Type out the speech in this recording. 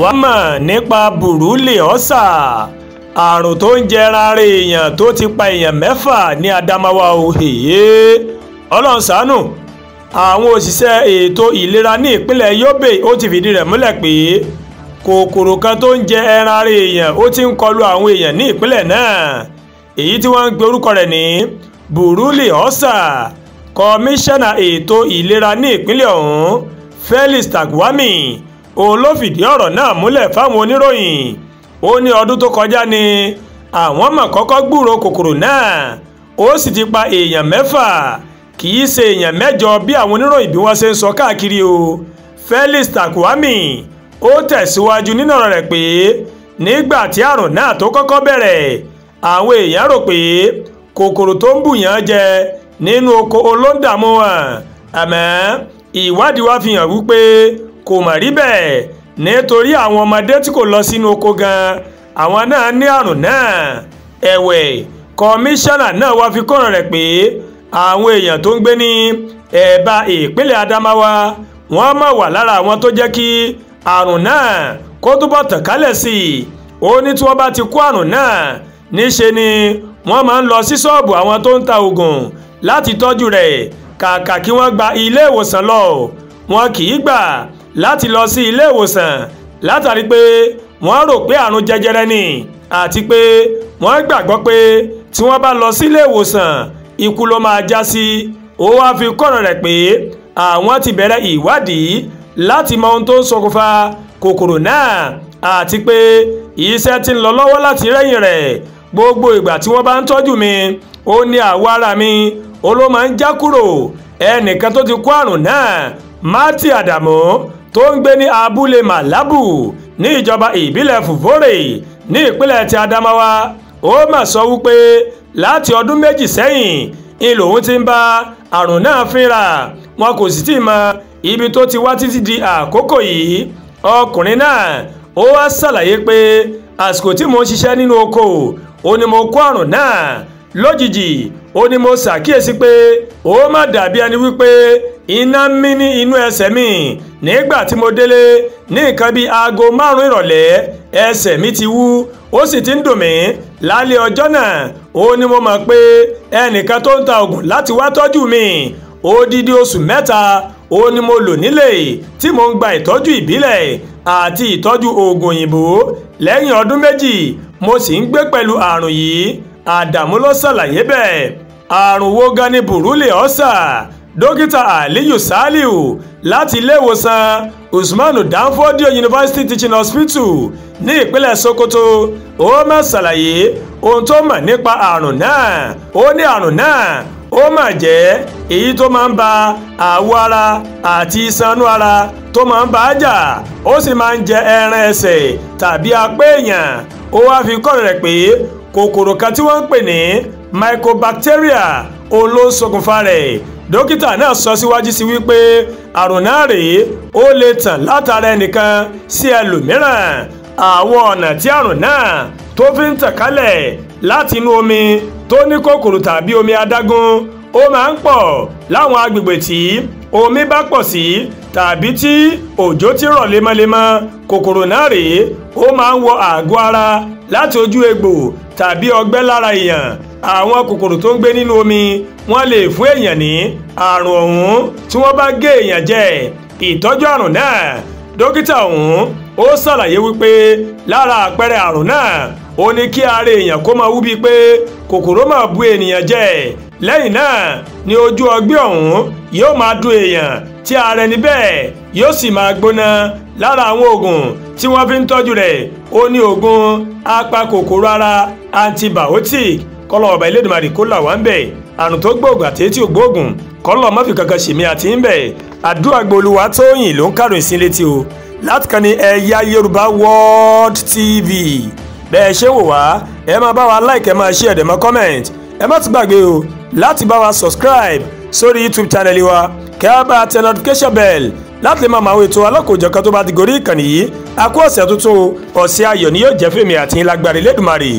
Wàá mọ̀ nípa Buruli ọ́sà, àrùn tó ń jẹran ara èèyàn tó ti pa èèyàn 6 ní Adamawa. Òhèyé, Ọlọ́run ṣàánú. Àwọn òṣìṣẹ́ ètò ìlera ní ìpínlẹ̀ Yobe ó ti fìdí rẹ̀ múlẹ̀ pé kòkòrò kan tó ń jẹ ẹran ara èèyàn ó ti ń kọlu àwọn èèyàn ní ìpínlẹ̀ náà, èyí tí wọ́n ń pe orúkọ rẹ̀ ní Buruli ọ́sà. Kọmíṣánná ètò ìlera ní ìpínlẹ̀ ọ̀hún, Felix Tagwami, òun ló fìdí ọ̀rọ̀ náà múlẹ̀ fáwọn oníròyìn. Ó ní ọdún tó kọjá ni àwọn mọ̀ kọ́kọ́ gbúròó kòkòrò náà, ó sì ti pa èèyàn 6, kì í ṣe èèyàn 8 bí àwọn oníròyìn bí wọ́n ṣe ń sọ káàkiri o. Felix Tagwami ó tẹ̀síwájú nínú ọ̀rọ̀ rẹ̀ pé nígbà tí àrùn náà tó kọ́kọ́ bẹ̀rẹ̀, àwọn èèyàn rò pé kòkòrò tó ń bùyàn jẹ nínú oko olóńdàmú wọn, àmọ́ ìwádìí wa fi hàn wípé kò mà rí bẹ́ẹ̀, nítorí àwọn ọmọdé tí kò lọ sínú oko gan àwọn náà ní àrùn náà. Ẹ̀wẹ̀, kọmíṣánná náà wá fi kọ́ràn rẹ̀ pé àwọn èèyàn tó ń gbé ní ẹ̀bá ìpínlẹ̀ Adamawa wọ́n máa wà lára àwọn tó jẹ́ kí àrùn náà kó túbọ̀ tàn kálẹ̀ sí i. Ó ní tí wọ́n bá ti kó àrùn náà, níṣe ni wọ́n máa ń lọ sí ṣọ́ọ̀bù àwọn tó ń ta oògùn láti tọ́jú rẹ̀, kàkà kí wọ́n gba ilé ìwòsàn lọ. Wọn kì í gbà láti lọ sí ilé ìwòsàn látàrí pé wọ́n rò pé àrùn jẹjẹrẹ ni, àti pé wọ́n gbàgbọ́ pé tí wọ́n bá lọ sí ilé ìwòsàn ikú ló máa já sí. Ó wá fi kọ́rọ̀ rẹ̀ pé àwọn ti bẹ̀rẹ̀ ìwádìí láti mọ ohun tó ń ṣokùnfà kòkòrò náà, àti pé iṣẹ́ ti ń lọ lọ́wọ́ láti rẹ́yìn rẹ̀. Gbogbo ìgbà tí wọ́n bá ń tọ́jú mi, ó ní àwọ̀ ara mi ó ló máa ń já kúrò. Ẹnìkan tó ti kó àrùn náà, Mati Adamu, tó ń gbé ní abúlé Malabu ní ìjọba ìbílẹ̀ Fufore ní ìpínlẹ̀ ti Adamawa, ó mà sọ wípé láti ọdún 2 sẹ́yìn ń lòun ti ń bá àrùn náà fínra, wọn kò sì tí ì mọ ibi tó ti wá títí di àkókò yìí. Ọkùnrin náà ó wá ṣàlàyé pé àsìkò tí mo ń ṣiṣẹ́ nínú oko ó ní mo kó àrùn náà lójijì. Ó ní mo ṣàkíyèsí pé ó má dàbí ẹni wípé iná ń mí ní inú ẹsẹ̀ mi. Nígbà tí mo délé ní nǹkan bíi aago 5 ìrọ̀lẹ́, ẹsẹ̀ mi ti wú, ó sì ti ń dùn mí. Lálẹ́ ọjọ́ náà ó ní mo mọ̀ pé ẹnìkan tó ń ta oògùn láti wá tọ́jú mi. Odidi oṣù 3 ó ní mo lò nílé tí mo ń gba ìtọ́jú ìbílẹ̀ àti ìtọ́jú oògùn òyìnbó. Lẹ́yìn ọdún 2 mo sì ń gbé pẹ̀lú àrùn yìí. Àdàmú ló ṣàlàyé bẹ́ẹ̀. Àrùn wo gan ni Buruli ọ́sà? Dókítà Aliyu Saliu láti iléèwòsàn Usmanu Danfodio University Teaching Hospital ní ìpínlẹ̀ Sokoto ó máa ṣàlàyé ohun tó mọ̀ nípa àrùn náà. Ó ní àrùn náà ó mà jẹ́ èyí tó máa ń ba àwọ̀ ara àti iṣan ara tó máa ń bá a jà, ó sì máa ń jẹ ẹran ẹsẹ̀ tàbí apá èèyàn. Ó wá fi kọ́ rẹ̀ pé kòkòrò kan tí wọ́n ń pè ní mycobacteria òun ló ń ṣokùnfà rẹ̀. Dókítà náà sọ síwájú sí wípé àrùn náà rèé ó lè tàn látara ẹnìkan sí ẹlòmíràn. Àwọn ọ̀nà tí àrùn náà tó fi ń tàn kálẹ̀ láti inú omi tó ní kòkòrò tàbí omi adágún ó máa ń pọ̀ láwọn agbègbè tí omi bá pọ̀ sí tàbí tí òjò ti rọ̀ lemọ́lemọ́. Kòkòrò náà rèé ó máa ń wọ àgọ́ ara láti ojú egbò tàbí ọgbẹ́ lára èèyàn. Àwọn kòkòrò tó ń gbé nínú omi wọ́n lè fún èèyàn ní àrùn ọ̀hún tí wọ́n bá gé èèyàn jẹ. Ìtọ́jú àrùn náà, dókítà ọ̀hún ó ṣàlàyé wípé lára àpẹẹrẹ àrùn náà ó ní kí ara èèyàn kó máa wú bíi pé kòkòrò máa bu ènìyàn jẹ. Lẹ́yìn náà ni ojú ọgbẹ́ ọ̀hún yóò máa dùn èèyàn tí ara ẹni bẹ́ẹ̀ yóò sì máa gbóná. Lára àwọn oògùn tí wọ́n fi ń tọ́jú rẹ̀ ó ní oògùn apakòkòrò ara antibiotic. Kọ́lọ̀ ọba Elédùmarè kó là wá ń bẹ̀. Àrùn tó gbóògùn àti etí ògbóògùn kọ́lọ̀ má fi kankan ṣèmi àti ń bẹ̀. Àdúrà gbolúwa Tóyìn ló ń kárùn sí létí o láti kan ní Ẹ̀yà Yorùbá World TV. Bẹ́ẹ̀ ṣe wò wá, ẹ máa bá wa like, ẹ máa share, ẹ dẹ̀ máa comment. Ẹ má tún gbàgbé o láti bá wa subscribe sórí YouTube channel wa, kẹ́ ẹ bá tẹ notification bell láti lè máa mọ àwọn ètò alákòójọkan tó bá ti gorí ìkànnì yìí. A kú ọ̀sẹ̀ tuntun, ọ̀sẹ̀ ayọ̀ ni yóò jẹ́ fèmí àti yín lágbára Elédùmarè.